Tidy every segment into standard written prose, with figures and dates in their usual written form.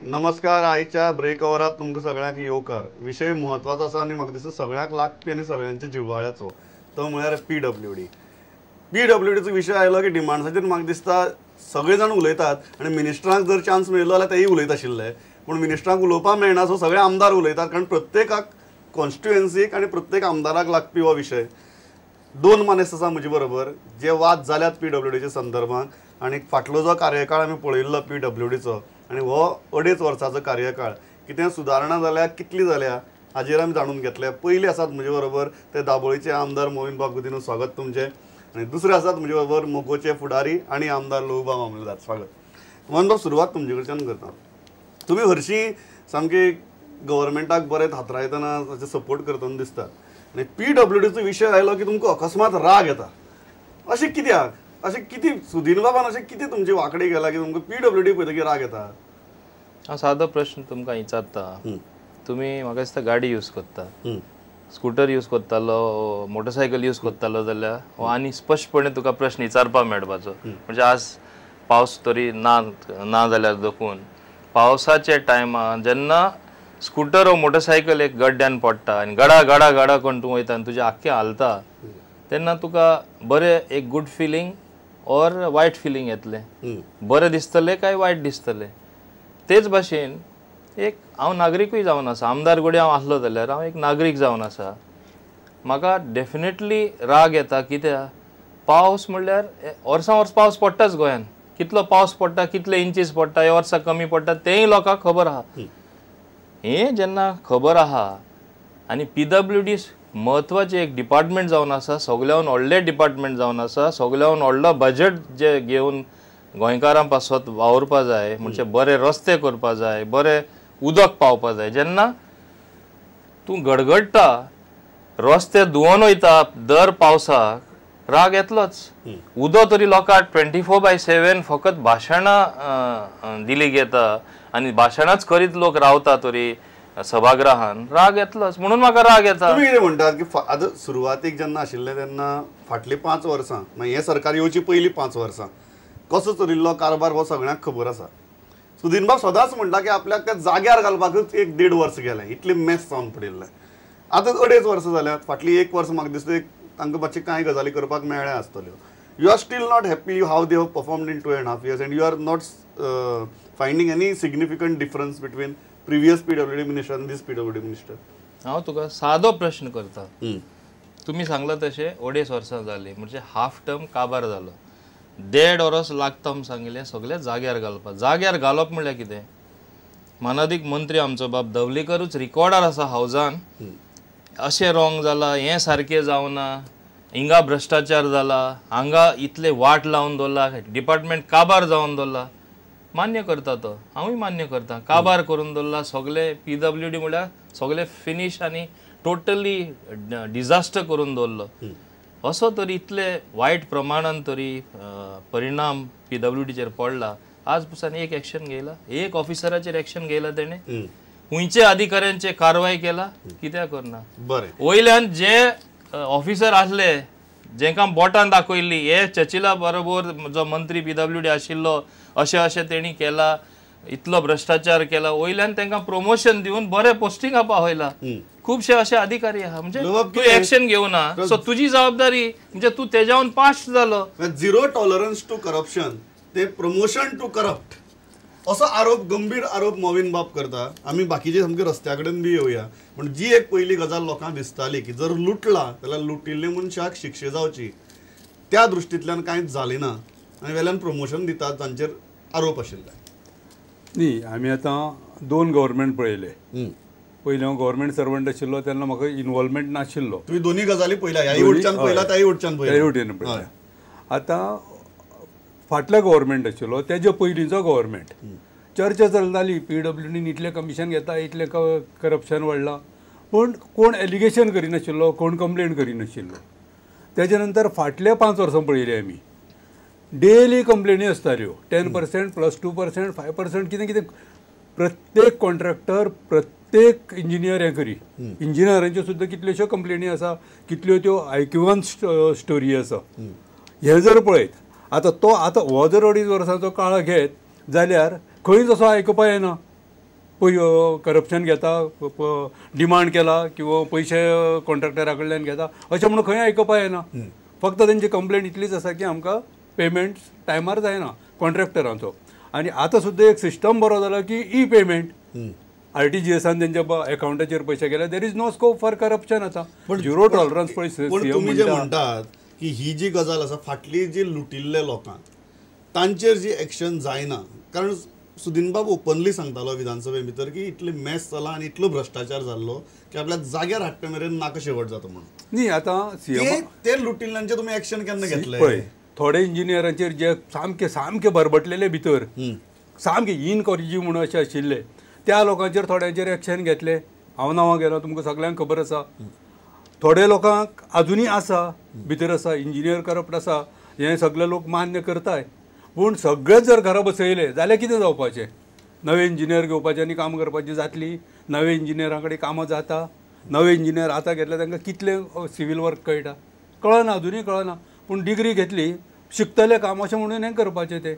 नमस्कार. आयच्या ब्रेक ओवरात तुमकां सगळ्यांक येवकार. विशय म्हत्वाचो आसा आनी म्हाका दिसता सगळ्यांक लागपी आनी सगळ्यांच्या जिव्हाळ्याचो, तो म्हळ्यार PWD. PWDचो विशय आयलो की डिमांड्साचेर म्हाका दिसता सगळे जाण उलयतात आनी मिनिस्टरांक जर चान्स मेळिल्लो जाल्यार तेय उलयत आशिल्ले, पूण मिनिस्टरांक उलोवपाक मेळना, सो सगळे आमदार उलयतात, कारण प्रत्येकाक कॉन्स्टिट्युएन्सीक आनी प्रत्येक आमदाराक लागपी हो विशय. दोन मानेस्त आसा म्हजे बरोबर जे वाद जाल्यात PWDच्या संदर्भात आनी फाटलो जो कार्यकाळ आमी पळयल्लो PWDचो आनी हो 2.5 वर्साचो कार्यकाळ कितें सुदारणा जाल्या, कितली जाल्या हाजेर आमी जाणून घेतले. पयले आसात म्हजे बरोबर ते दाबोळीचे आमदार मोविन बाब गुदिन्हो, स्वागत तुमचें. आनी दुसरे आसात म्हजे बरोबर मगोचे फुडारी आनी आमदार लहुबा मामलेदार, स्वागत. मोहन बाब, सुरवात तुमचे कडच्यान करता. तुमी हरशीं सामकी गव्हर्मेंटाक बरें थात्रायतना ताचे सपोर्ट करतना दिसतात आनी PWDचो विशय आयलो की तुमकां अकस्मात राग येता, अशें कित्याक? अशें कितें सुदीन बाबान अशें कितें तुमची वांकडी गेला की तुमकां PWD पळयतकीर राग येता? हांव सादो प्रश्न तुमकां विचारता. तुमी म्हाका दिसता गाडी यूज करता, स्कुटर यूज करतालो, मोटरसायकल यूज करतालो जाल्यार हो आनी स्पश्टपणे तुका प्रश्न विचारपाक मेळपाचो. म्हणजे आज पावस तरी ना ना जाल्यार देखून पावसाच्या टायमार जेन्ना स्कुटर वो मोटरसायकल एक गड्ड्यान पडटा आनी गडा गडा गडा करून तूं वयता आनी तुजें आख्खें हालता तेन्ना तुका बरें एक गुड फिलींग और वायट फिलींग येतलें, बरें दिसतलें काय वायट दिसतलें. तेच भाशेन एक हांव नागरिकूय जावन आसा, आमदार घडये हांव आसलो जाल्यार हांव एक नागरीक जावन आसा, म्हाका डेफिनेटली राग येता. कित्याक पावस म्हणल्यार वर्सां वर्स पावस पडटाच गोंयान, कितलो पावस पडटा, कितले इंचीस पडटा, ह्या वर्सा कमी पडटा तेंय लोकांक खबर आहा. हें जेन्ना खबर आहा आनी PWD म्हत्वाचें एक डिपार्टमेंट जावन आसा, सगळ्याहून व्हडलें डिपार्टमेंट जावन आसा, सगळ्याहून व्हडलो बजट जे घेवन गोंयकारां पासत वावुरपा जाय, म्हणजे बरे रस्ते करपा जाय, बरें उदक पावपा जाय. जेन्ना तूं गडगडटा, रस्ते धुवन वयता दर पावसाक, राग येतलोच. उदक तरी लोकांक 24/7 फकत भाशणां दिली घेता आनी भाशणांच करीत लोक रावता तरी सभागृहान, राग येतलोच. म्हणून म्हाका राग येता. तुमी कितें म्हणटात की आतां सुरवातीक जेन्ना आशिल्लें तेन्ना फाटलीं 5 वर्सां, मागीर हें सरकार येवची पयलीं 5 वर्सां कसो चलिल्लो कारभार हो सगळ्यांक खबर आसा. सुदीन बाब सदांच म्हणटा की आपल्याक त्या जाग्यार घालपाकूच 1-1.5 वर्स गेलें, इतलें मेस जावन पडिल्लें. आतां 2.5 वर्सां जाल्यात, फाटलीं 1 वर्स म्हाका दिसता एक तांकां मातशें कांय गजाली करपाक मेळ्ळ्या आसतल्यो. You are still not happy how they have performed in 2.5 years and you are not finding any significant difference between previous PWD minister and this PWD minister. हांव तुका सादो प्रश्न करता. तुमी सांगला तशें 2.5 वर्सां जालीं, म्हणजे हाफ टर्म काबार जालो, 1.5 वर्स लागता म्हूण सांगिल्लें सगळें जाग्यार घालपाक. जाग्यार घालप म्हणल्यार कितें? मानादीक मंत्री आमचो बाब दवलीकरूच रिकॉर्डार आसा हावजान, अशें रॉंग जाला, हें सारकें जावना, हिंगा भ्रश्टाचार जाला, हांगा इतले वाट लावन दवरला, डिपार्टमेंट काबार जावन दवरला. मान्य करता तो, हांवूय मान्य करता, काबार करून दवरला सगळे PWD म्हणल्यार सगळे फिनीश आनी टोटली डिझास्टर करून दवरलो. असो तरी इतले वायट प्रमाणान तरी परिणाम PWDचेर पडला. आज पसून एक एक्शन घेयला, एक ऑफिसराचेर एक्शन घेयला तेणें, खंयचे अधिकाऱ्यांचे कारवाय केला, कित्याक करना? बरें, वयल्यान जे ऑफिसर आसले जेंकां बोटान दाखयल्ली हे चर्चिला बरोबर जो मंत्री PWD आशिल्लो अशें अशें तेणी केला, इतलो भ्रश्टाचार केला, वयल्यान तांकां प्रमोशन दिवन बरें पोस्टिंगा पावयला. खुबशे अशे अधिकारी आहा. म्हणजे तूं एक्शन घेवना, सो तुजी जबाबदारी, म्हणजे तूं तेज्यावन पास्ट जालो. झिरो टॉलरन्स टू करप्शन ते प्रमोशन टू करप्ट असो आरोप, गंभीर आरोप मोविन बाब करता. आमी बाकीचे सामके रस्त्या कडेन बी येवया, पूण जी एक पयली गजाल लोकांक दिसताली की जर लुटला जाल्यार लुटिल्ले मनशाक शिक्षा जावची, त्या दृश्टींतल्यान कांयच जालें ना आनी वेल्यान प्रमोशन दितात तांचेर आरोप आशिल्ले. न्ही, आमी आतां 2 गव्हर्मेंट पळयले. पयलीं हांव गव्हर्मेंट सर्वंट आशिल्लो तेन्ना म्हाका इनवॉल्वमेंट नाशिल्लो. तुमी दोनी गजाली पळयल्या, ह्याय वटच्यान पळयला, त्याय वटच्यान पळयला, त्याय वटेन पळयला. आतां फाटलो गव्हर्मेंट आशिल्लो तेजे पयलींचो गव्हर्मेंट, चर्चा चलताली PWDन इतलें कमिशन घेता, इतलें करप्शन वाडलां, पूण कोण एलिगेशन करिनाशिल्लो, कोण कंप्लेन करिनाशिल्लो. तेजे नंतर फाटल्या 5 वर्सां पळयली आमी, डेली कंप्लेनी आसताल्यो, 10% प्लस 2% 5% कितें कितें. प्रत्येक कॉन्ट्रॅक्टर, प्रत्येक इंजिनियर हें करी. इंजिनियरांच्यो सुद्दां कितल्योश्यो कंप्लेनी आसा, कितल्यो त्यो आयक्यूवान स्टोरी आसा. हें जर पळयत आतां तो आतां हो जर 2.5 वर्सांचो काळ घेत जाल्यार खंयच असो आयकुपा येना. पय करप्शन घेता, डिमांड केला किंवा पयशे कॉन्ट्रॅक्टरा कडल्यान घेता अशें म्हणून खंय आयकपा येना. फक्त तेंची कंप्लेन इतलीच आसा की आमकां पेमेंट टायमार जायना कॉन्ट्रॅक्टरांचो. आनी आतां सुद्दां एक सिस्टम बरो जाला की ई पेमेंट RTGSान तेंच्या अकावंटाचेर पयशे गेले, there is no scope for corruption. आतां झिरो टॉलरन्स पळय. पूण तुमी जे म्हणटात की ही जी गजाल आसा फाटली जी लुटिल्ले लोकांक तांचेर जी एक्शन जायना, कारण सुदीन बाब ओपनली सांगतालो विधानसभे भितर की इतली मेस जाला आनी इतलो भ्रश्टाचार जाल्लो की आपल्या जाग्यार हाडटा मेरेन नाका शेवट जाता म्हणून. न्ही आतां ते लुटिल्ल्यांचे तुमी एक्शन केन्ना घेतले? पळय थोडे इंजिनियरांचेर जे सामके सामके बरबटलेले भितर सामके इनकॉरिजीव म्हणून अशें आशिल्ले त्या लोकांचेर थोड्यांचेर एक्शन घेतले. हांव नांवां घेना, तुमकां सगळ्यांक खबर आसा. थोडे लोकांक आजुनूय आसा भितर आसा इंजिनियर करप्ट आसा हें सगळे लोक मान्य करताय, पूण सगळेच जर घरा बसयले जाल्यार कितें जावपाचें? नवे इंजिनियर घेवपाचें आनी कामां करपाचीं जातलीं? नवे इंजिनियरां कडेन कामां जाता? नवे इंजिनियर आतां घेतले तांकां कितलें सिवील वर्क कळटा? कळना, अजुनूय कळना. पूण डिग्री घेतली शिकतले काम अशें म्हणून हें करपाचें तें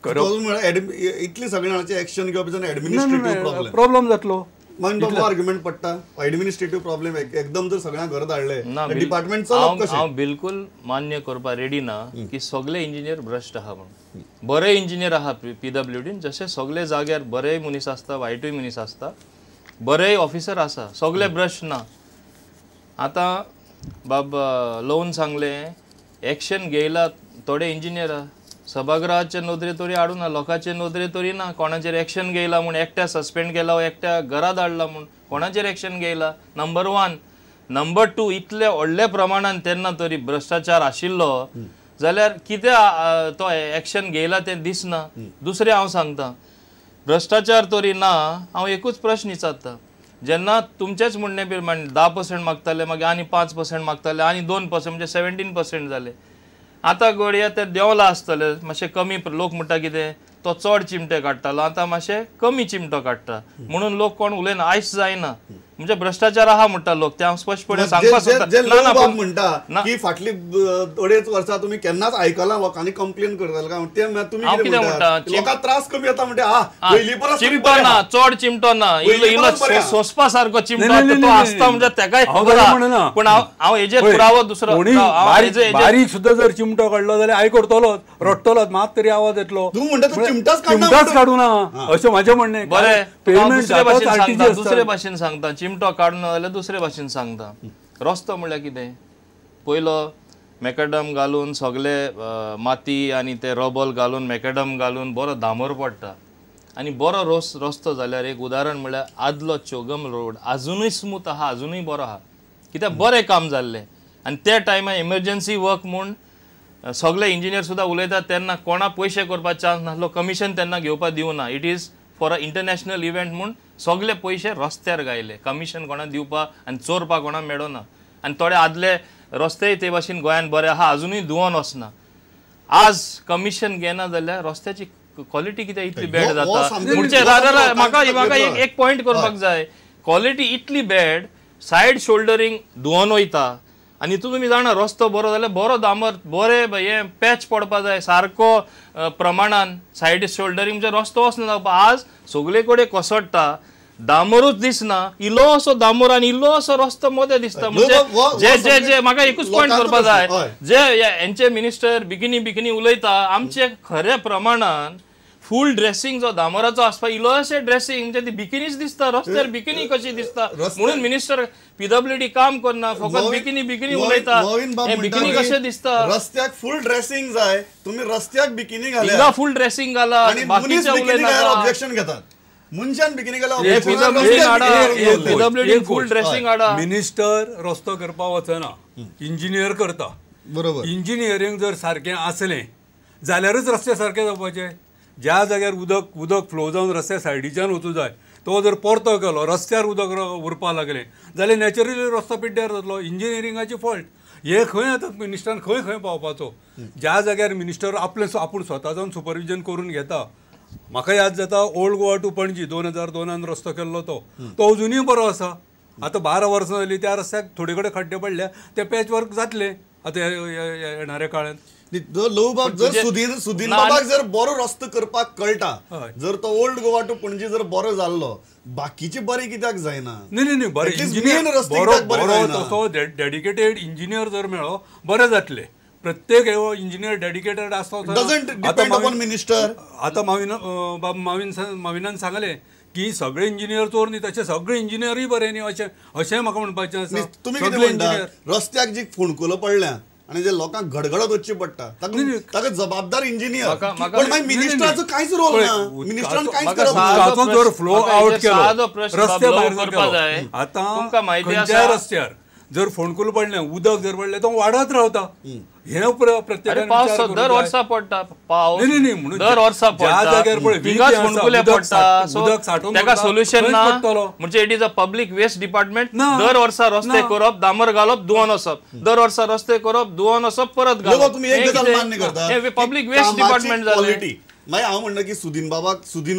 इतली सगळ्या जाणांचे एक्शन घेवप एडमिनिस्ट्रेटीव प्रॉब्लम जातलो. मागीर आर्ग्युमेंट पडटा एडमिनिस्ट्रेटीव प्रॉब्लेम एकदम जर सगळ्यांक घर धाडले डिपार्टमेंट चलप कशें? हांव बिलकुल मान्य करपाक रेडी ना की सगळे इंजिनियर भ्रश्ट आहा म्हणून. बरे इंजिनियर आहा PWDन, जशे सगळे जाग्यार बरे मनीस आसता वायटूय मनीस आसता, बरे ऑफिसर आसा, सगळे भ्रश्ट ना. आतां बाब लोन सांगलें एक्शन घेयला थोडे इंजिनियर आहा, सभागृहाचे नदरे तरी हाडूना, लोकांचे नदरे तरी ना, कोणाचेर एक्शन घेयला म्हूण एकट्या सस्पेंड केला वा एकट्या घरा धाडला म्हूण कोणाचेर एक्शन घेयला? नंबर 1. नंबर 2, इतले व्हडले प्रमाणान तेन्ना तरी भ्रश्टाचार आशिल्लो जाल्यार कितें तो एक्शन घेयला तें दिसना. दुसरें हांव सांगता भ्रश्टाचार तरी ना, हांव एकूच प्रश्न विचारता, जेन्ना तुमचेच म्हणणे प्रमाणे 10% मागताले, मागीर आनी 5% मागताले आनी 2% म्हणजे 17% जाले. आतां घडये ते देंवला आसतले मातशें कमी, लोक म्हणटा कितें तो चड चिमटे काडटालो, आतां मातशें कमी चिमटो काडटा म्हणून लोक कोण उलयना, आयज जायना म्हणजे भ्रश्टाचार आहा म्हणटा लोक, ते हांव स्पश्टपणे सांगपाक सोदता. म्हणटा की फाटली 2.5 वर्सां तुमी केन्नाच आयकलां लोकांनी कंप्लेन करताले काय? तुमी कितें म्हणटा लोकांक त्रास कमी येता म्हणटा चिमटो ना, चड चिमटो ना, इल्लो इल्लो सोंसपा सारको चिमटो तो आसता म्हणजे तेकाय खबर आहा. पूण हांव हेजेर पुरावो दुसरो बारीक सुद्दां जर चिमटो काडलो जाल्यार I करतलोच, रडटलोच, मात तरी आवाज येतलो. तूं म्हणटा तो चिमटाच काडूं ना अशें म्हाजें म्हणणें. बरें, दुसरे भाशेन सांगता, चिमटो काडून जाल्यार दुसरे भाशेन सांगता. रस्तो म्हणल्यार कितें? पयलो मॅकडम घालून सगळे माती आनी ते रबल घालून मॅकडम घालून बरो दामोर पडटा आनी बरो रस्तो जाल्यार एक उदाहरण म्हणल्यार आदलो चोगम रोड आजुनूय स्मूथ आहा, आजुनूय बरो आहा, कित्याक बरें काम जाल्लें. आनी त्या टायमार इमर्जन्सी वर्क म्हूण सगळे इंजिनियर सुद्दां उलयतात तेन्ना कोणा पयशे करपाक चान्स नासलो, कमिशन तेन्ना घेवपाक दिवना, it is for a international event म्हूण सगळे पयशे रस्त्यार गायले, कमिशन कोणाक दिवपाक आनी चोरपाक कोणाक मेळना. आनी थोडे आदले रस्तेय ते भाशेन गोंयांत बरे आहा, आजुनूय धुवन वचना. आज कमिशन घेना जाल्यार रस्त्याची क्वॉलिटी कित्याक इतली बॅड जाता म्हणजे म्हाका म्हाका एक पॉयंट करपाक जाय, क्वॉलिटी इतली बॅड, सायड शोल्डरींग धुवन वयता आनी हितून तुमी जाणा रस्तो बरो जाल्यार बरो दामर बरे हें पॅच पडपा जाय सारको प्रमाणान, सायड शोल्डरींग म्हणजे रस्तो वचना जावपा. आज सगळे कडेन कोसळटा, दामोरूच दिसना, इल्लो असो दामोर आनी इल्लो असो रस्तो मदें दिसता. म्हणजे जे जे जे म्हाका एकूच पॉयंट करपा जाय, जे हेंचे मिनिस्टर बिकिनी बिकिनी उलयता, आमचे खऱ्या प्रमाणान फूल ड्रेसिंग जो दामोराचो आसपा इल्लोशें ड्रेसिंग म्हणजे ती बिकिनीच दिसता रस्त्यार, बिकिनी कशी दिसता म्हणून मिनिस्टर PWD काम करना, फकत बिकिनी बिकिनी उलयता, बिकिनी कशें दिसता? रस्त्याक फूल ड्रेसिंग जाय, तुमी रस्त्याक बिकिनी घाला, फूल ड्रेसिंग घाला, बाकीचे उलयना, ऑब्जेक्शन घेतात. मनशान बिकिनी घाला, फूल ड्रेसिंग हाडा. मिनिस्टर रस्तो करपाक वचना, इंजिनियर करता. बरोबर, इंजिनियरींग जर सारकें आसलें जाल्यारच रस्ते सारके जावपाचे. ज्या जाग्यार उदक उदक फ्लो जावन रस्त्या सायडीच्यान वचूं जाय तो जर परतो केलो, रस्त्यार उदक उरपाक लागलें जाल्यार नॅचरली रस्तो पिड्ड्यार जातलो. इंजिनियरिंगाची फॉल्ट हे खंय आतां मिनिस्टरान खंय खंय पावपाचो. ज्या जाग्यार मिनिस्टर आपलें आपूण स्वता जावन सुपरविजन करून घेता. म्हाका याद जाता ओल्ड गोवा टू पणजी 2002 रस्तो केल्लो तो तो अजुनूय बरो आसा. आतां 12 वर्सां जालीं त्या रस्त्याक थोडे कडेन खड्डे पडल्या, ते पॅच वर्क जातलें. आतां येणाऱ्या काळान. लहू जर सुधीर बाबाक जर बरो रस्तो करपाक कळटा, जर तो ओल्ड गोवा टू पणजी जर बरो जाल्लो, बाकीचे बरे कित्याक जायना? न्ही न्ही न्ही, बरे इंजिनियर बरो तसो डेडिकेटेड इंजिनियर जर मेळ्ळो बरें जातलें. प्रत्येक इंजिनियर डेडिकेटेड आसता. Doesn't depend upon minister. आतां माविन बाब माविनान सांगलें की सगळे इंजिनियर चोर न्ही, तशे सगळे इंजिनियरूय बरे न्ही अशें अशें म्हाका म्हणपाचें आसा. तुमी कितें म्हणटा, रस्त्याक जी फोंडकुलां पडल्या आनी जे लोकांक घडघडत वचचें पडटा ताका जबाबदार इंजिनियर, पण मागीर मिनिस्टराचो कांयच रोल ना. मिनिस्टरान कांयच करप ना. जर फ्लो आवट केलो रस्त्या भायर केलो, आतां खंयच्याय रस्त्यार जर फोंडकुल पडलें, उदक जर पडलें तो वाडत रावता. हे प्रत्येकान पावस दर वर्सा पडटा, पावस दर वर्सा पडटा, फोंडकुले पडटा, ताका सोल्युशन ना. म्हणजे it is a public waste department. दर वर्सा रस्ते करप, डांबर घालप, धुवन वचप, दर वर्सा रस्ते करप, धुवन वचप, परत घालप. तुमी एक गजाल मान्य करता, पब्लीक वेस्ट डिपार्टमेंट जालें. मागीर हांव म्हणटा की सुदीन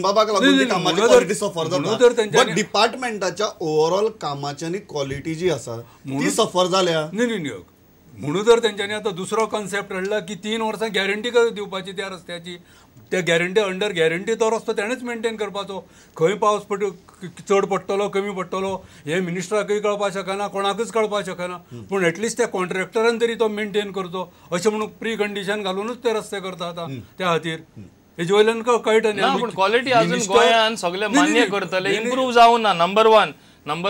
बाबाक लागून कामाची क्वॉलिटी सफर जाता, बट डिपार्टमेंटाच्या ओवरऑल कामाची आनी क्वॉलिटी जी आसा ती सफर जाल्या. न्ही न्ही न्ही, म्हणून जर तेंच्यांनी आतां दुसरो कॉन्सेप्ट हाडला की 3 वर्सां गॅरंटी दिवपाची त्या रस्त्याची, त्या गॅरंटी अंडर गॅरंटी तो रस्तो तेणेच मेनटेन करपाचो. खंय पावस चड पडटलो कमी पडटलो हें मिनिस्टराकूय कळपाक शकना, कोणाकूच कळपाक शकना, पूण एटलिस्ट त्या कॉन्ट्रॅक्टरान तरी तो मेनटेन करचो अशें म्हणून प्री कंडिशन घालुनूच ते रस्ते करता आतां. त्या खातीर हेजे वयल्यान कळटा न्ही. पूण क्वॉलिटी अजून गोंयान सगळे मान्य करतले, इम्प्रूव जावना. नंबर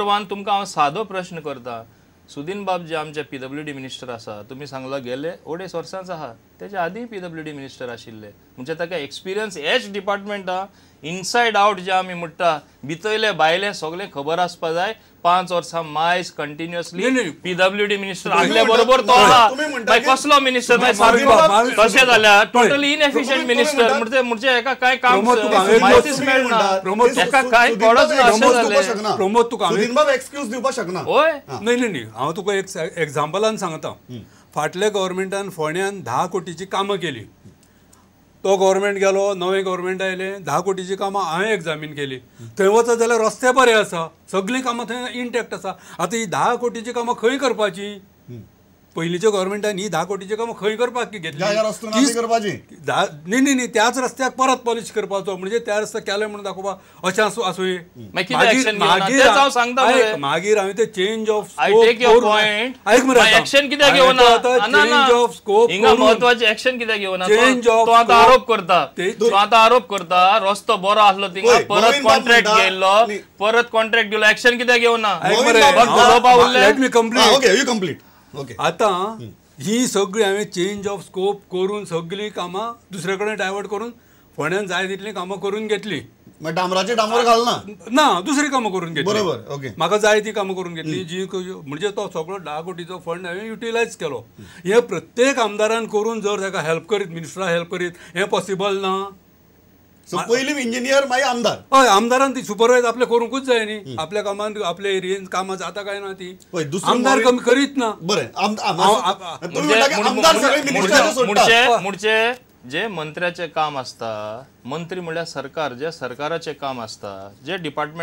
वन तुमकां हांव सादो प्रश्न करता. सुदीन बाब जे आमचे PWD minister आसा, तुमी सांगला गेले 2.5 वर्सांच आहा, तेच्या आदीं PWD minister आशिल्ले, म्हणजे ताका एक्सपिरियन्स एच डिपार्टमेंटा इनसायड आवट जे आमी म्हणटा, भितरले भायले सगळें खबर आसपा जाय. 5 वर्सां मायज कंटिन्युअसली PWD minister आसले बरोबर तो आहा. कसलो मिनिस्टर सारको तशें जाल्यार टोटली इनएफिशियंट मिनिस्टर. म्हणजे म्हणजे हेका कांय काम म्हायतीच मेळना, हेका कांय कळच ना अशें जालें. प्रमोद तुका सुदीन बाब एक्सक्यूज दिवपाक शकना. हय, न्ही न्ही न्ही, हांव तुका एक एग्जाम्पलान सांगता. फाटल्या गव्हर्मेंटान फोंड्यान 10 कोटीची कामां केली, तो गव्हर्मेंट गेलो, नवें गव्हर्मेंट आयलें, 10 कोटीची कामां हांवें एग्जामीन केली. थंय वचत जाल्यार रस्ते बरे आसा, सगळीं कामां थंय इंटॅक्ट आसा. आतां ही 10 कोटीची कामां खंय करपाची? पयलींच्या गव्हर्मेंटान ही 10 कोटीची कामां खंय करपाक घेतली? न्ही न्ही न्ही, त्याच रस्त्याक परत पॉलिश करपाचो, म्हणजे त्या रस्त्याक केलें म्हणून दाखोवपा अशें आसूं. मागीर हांवें ते चेंज ऑफ स्कोप ऐक मरे, एक्शन कित्याक घेवना? चेंज ऑफ स्कोप म्हत्वाचें एक्शन कित्याक घेवना? तो आतां आरोप करता, तो आतां आरोप करता रस्तो बरो आसलो थिंगा परत कॉन्ट्रॅक्ट घेयल्लो, परत कॉन्ट्रॅक्ट दिलो, एक्शन कित्याक घेवना? Let me complete. Okay, you complete. आतां ही सगळी हांवें चेंज ऑफ स्कोप करून सगळीं कामां दुसरे कडेन डायवर्ट करून फोंड्यान जाय तितलीं कामां करून घेतली. डांबराचे डांबर घालना ना, दुसरी कामां करून घेतली. बरोबर, ओके. म्हाका जाय ती कामां करून घेतली जी म्हणजे तो सगळो 10 कोटीचो फंड हांवें युटिलायज केलो. हें प्रत्येक आमदारान करून जर ताका हेल्प करीत, मिनिस्टराक हेल्प करीत, हें पॉसिबल ना. पयलीं इंजिनियर मागीर आमदार. हय, आमदारान ती सुपरवायज आपलें करूंकूच जाय न्ही, आपल्या कामान आपल्या एरियेन कामां जाता काय ना ती आमदार कमी करीत ना. बरें, म्हणजे जे मंत्र्याचें काम आसता, मंत्री म्हणल्यार सरकार, जे सरकाराचें काम आसता, जे डिपार्टमेंट